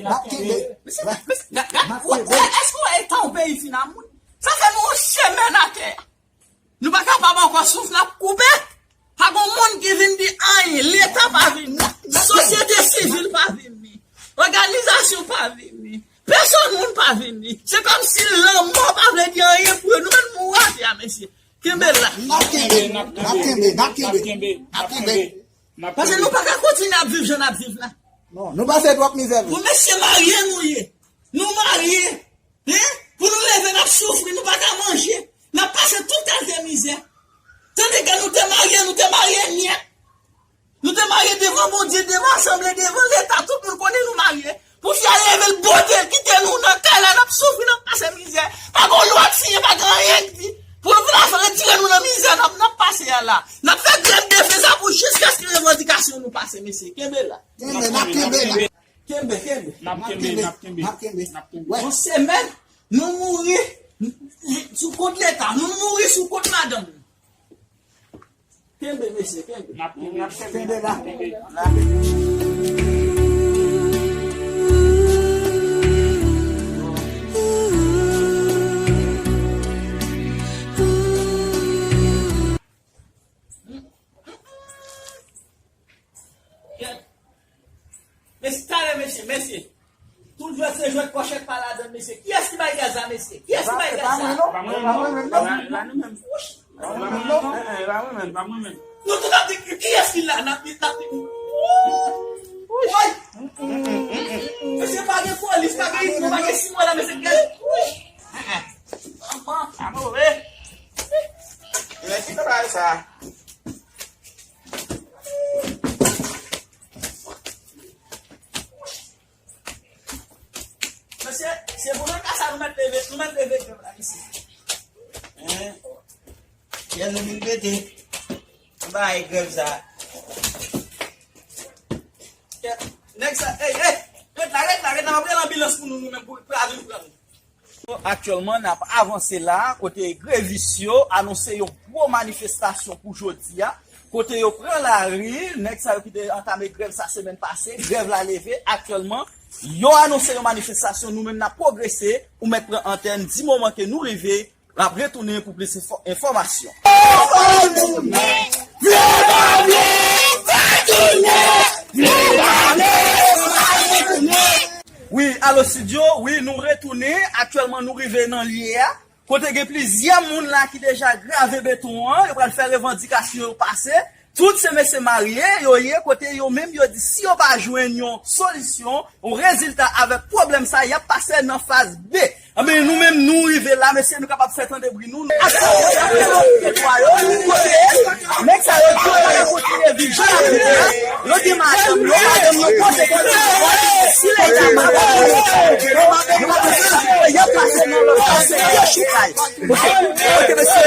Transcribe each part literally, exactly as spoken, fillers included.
N ap kenbe. Mesye, mesye, gad, gad, wè, wè, èske w wè eta yon peyi fin a moun? Sa fè nou yon semèn atè a. Nou pa kapab ankò souf, n ap koupe. Pa gon moun ki vin di anyen. Leta pa vini. Sosyete sivil pa vini. Òganizasyon pa vini. Pèsòn moun pa vini. Se kòmsi lanmò pa vle di anyen pou yo. Nou menm nou rate a, mesye. Kenbe la. N ap kenbe, n ap kenbe, n ap kenbe, n ap kenbe, n ap kenbe. Paske nou pa ka kontinye ap viv jan n ap viv la. Non, nou pase twòp mizè, wi. Pou mesye marye nou ye. Nou marye. Hein? Pou nou leve, n ap soufri, nou pa ka manje. N ap pase tout kalite mizè. Tandiske nou te marye, nou te marye nyèt. Nou te marye devan Bondye, devan asanble, devan Leta, tout moun konnen nou marye. Pou fi a leve l bote l, kite nou nan kay la, n ap soufri, n ap pase mizè. Pa gen lwa k siyen, pa gen anyen k di. Pou nou vin ap retire nou nan mizè n ap, n ap pase a la. N ap fè grèv de fen sa pou jiskaske revandikasyon nou pase, mesye. Kenbe la. Kenbe, n ap kenbe la. Kenbe, kenbe. N ap kenbe, n ap kenbe. N ap kenbe. N ap kenbe. Wè. Yon semèn, nou mouri sou kont Leta, nou mouri sou kont madanm nou. Kenbe, mesye, kenbe. N ap kenbe, n ap kenbe. Kenbe la. N ap kenbe. Mesye, talè, mesye, mesye. Tout jwèt se jwèt, kòchèt pa ladann, mesye. Kiyès ki bay gaz la, mesye? Kiyès ki bay gaz la? E pa mwen, non. E pa mwen menm, non. E pa nou menm. Wouch. E pa mwen menm, non. E, e, e pa mwen menm, e pa mwen menm. Nou tout ap di, kiyès ki la? N ap di, n ap di. Woy! Mesye, pa gen polis, pa gen isi, pa gen simon la, mesye. Woy! Sa move. Lè ki travay sa? Mesye, se pou nan ka sa nou mèt leve, nou mèt leve grèv la isi. Hein? Kiyès nou vin pete? Nou bay grèv sa. Nèg sa, ey, ey, ret la, ret la, ret la, m ap rele anbilans pou nou, nou menm, pou, pou la vin pran nou. Aktyèlman, n ap avanse la, kote grevis yo anonse yon gwo manifestasyon pou jodi a, kote yo pran lari, nèg sa yo ki te antame grèv sa semèn pase, grèv la leve, aktyèlman, yo anonse yon manifestasyon, nou menm n ap pwogrese, ou mèt pran antèn, di moman ke nou rive, n ap retounen pou plis enfò-, enfòmasyon. Vle pa vle, va tounen! Vle pa vle, va retounen! Wi, alo Studio, wi, nou retounen. Aktyèlman, nou rive nan lye a, kote gen plizyè moun la ki deja grave beton an. Yo pral fè revandikasyon yo pase. Tout se mesye marye yo ye, kote yo menm yo di si yo pa jwenn yon solisyon, yon rezilta avèk pwoblèm sa, y ap pase nan faz B. Anben, nou menm, nou rive la, mesye, nou kapab fè tande bri nou. Aksyon yo ap fè nan tèritwa yo, kote nèg sa yo di yo pa ka kontinye viv jan n ap viv la. Yo gen madanm yo, madanm yo poze kesyon, si leta madanm yo, yo pa bezwen, y ap pase nan lòt faz, yo chita yo. Ok, ok, mesye,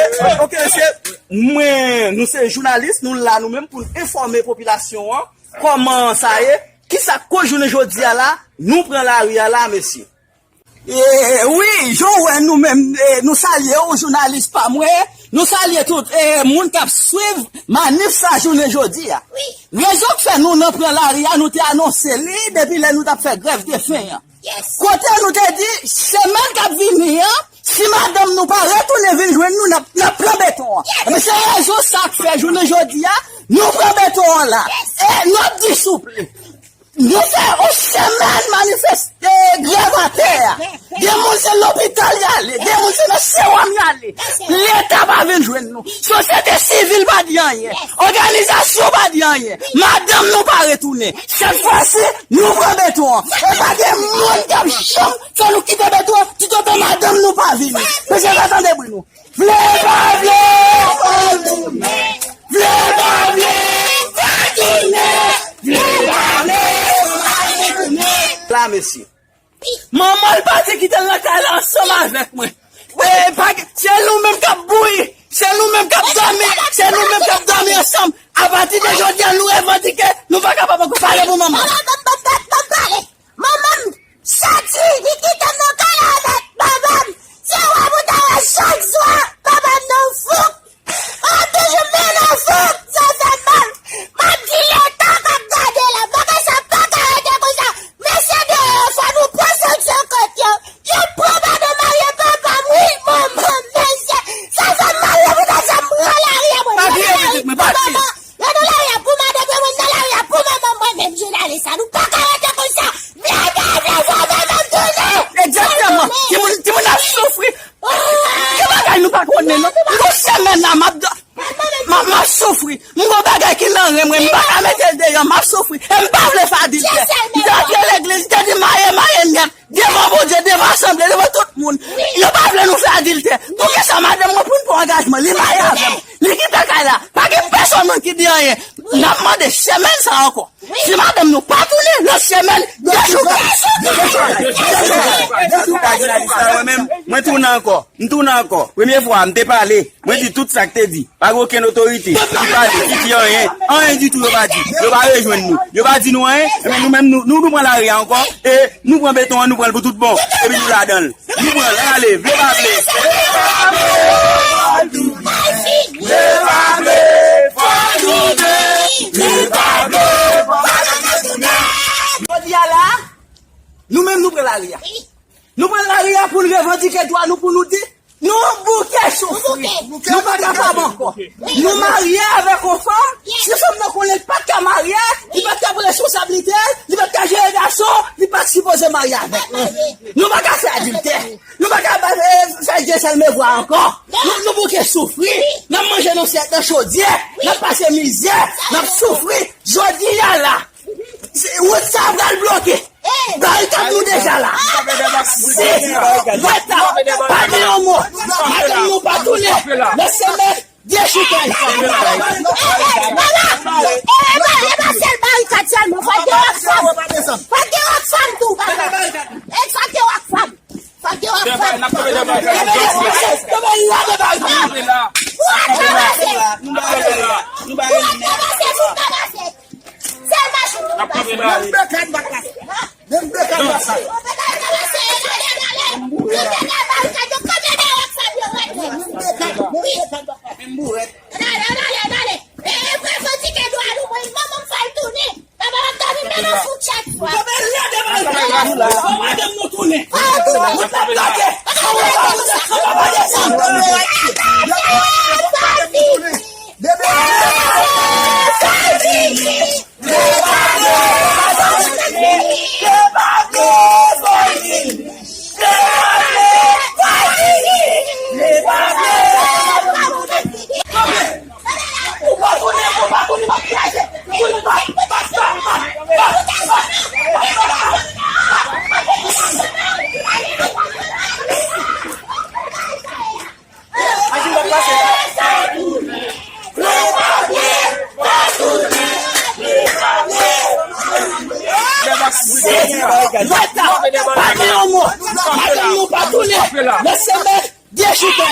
ok, mesye. Mwen, nou se jounalis, nou la nou menm pou n enfòme popilasyon an kòman sa ye, kisa k koz jounen jodi a la, nou pran lari a la, mesye. E, wi, jan w wè nou menm, e, nou salye w, jounalis pa mwen, nou salye tout, e, moun k ap swiv manif sa jounen jodi a. Rezon k fè nou nan pran lari a, nou te anonse li depi lè nou t ap fè grèv de fen an. Kote nou te di, semèn k ap vini an, si madanm nou pa retounen vin jwenn nou, n ap, n ap pran beton an. Ebyen, se rezon sa k fè jounen jodi a, nou pran beton an la. E n ap di souple. Nou fè yon semèn manifeste, grèv atè a. Gen moun se lopital y ale, gen moun se nan sewòm y ale. Leta pa vin jwenn nou. Sosyete sivil pa di anyen. Òganizasyon pa di anyen. Madanm nou pa retounen. Sèt fwa si, nou pran beton an. E pa gen moun k ap janm fè nou kite beton an, toutotan madanm nou pa vini. Mesye, fè tande bri nou. Vle pa vle, fò l tounen. Vle pa vle, fò l tounen. Vle pa vle, fò l tounen. La, mesye. Manman l pati kite l nan kay la ansanm avèk mwen. E, pa gen, se nou menm k ap bouyi, se nou menm k ap dòmi, se nou menm k ap dòmi ansanm. Apati de jodi a, nou revandike, nou pa kapab ankò pale pou manman. Manman m, manman m soti, li kite m nan kay la avèk manman m. Se wè pou ta wè chak swa, manman m nan fouk. An toujou men nan fouk, sa fè mal. M ap di Leta k ap gade la, bagay sa pa ka rete konsa. Mesye deyò, fò Li maye avè m. Li kite kay la. Pa gen pèsonn moun ki di anyen. N ap mande semèn sa ankò. Si madanm nou pa tounen, lòt semèn, dechouke. Mwen tounen ankò. M tounen ankò. Premye fwa, m te pale. Mwen di tout sa k te di. Pa gen okenn otorite ki pale, ki di anyen. Anyen ditou yo pa di. Yo pa rejwenn nou. Yo pa di nou anyen. Ebyen, nou menm, nou, nou, nou pran lari a ankò. E nou pran beton an, nou pran l pou tout bon. Epi nou ladan l. Nou pran l, ann ale, vle pa vle. Vle pa vle, fò nou tounen. Vle pa vle, fò nou tounen. Jodi a la, nou menm nou pran lari a. Nou pran lari a pou n revandike dwa nou, pou nou di, nou bouke soufri. Nou pa kapab ankò. Nou marye avèk yon fanm, si fanm nan konnen l pa t ka marye, li pa t ka pran responsablite l, li pa t ka jere gason, li pa t sipoze marye avèk. Nou pa ka fè adiltè. Nou pa ka ba- eh, fè je sèl me vwa ankò. Nou, nou bouke soufri. N ap manje nan syèt, nan chodyè. N ap pase mizè. N ap soufri. Jodi a la, se- wout sa a pral bloke. Barikad nou deja la. Se leta. Pa gen yon mo. Madanm nou pa tounen. Lè semèn. Dechouke. E, e, e, e pa sèl barikad sèlman. Fò gen Oxfam. Fò gen Oxfam tou, papa. E fò gen Oxfam. Fò gen Oxfam. N ap kanpe dèyè barikad. Kanpe la de barikad. Kanpe la. Kanpe la. Kanpe la. Kanpe la. Sèl machin nou pase. N ap kanpe la. Menm bekad pa pase. Menm bekad pa pase. Menm bourèt. Menm bourèt. Menm bourèt. Ann ale, ann ale, ann ale. E, e, revandike dwa nou, mwen, manman m fè l tounen. Papa m ap dòmi menm an foutchèt fwa. Kanpe la de barikad. Fò madanm nou tounen. Fò tounen. Fò tounen. Leta, pa gen yon mo. Madanm nou pa tounen. Lè semèn, dechouke.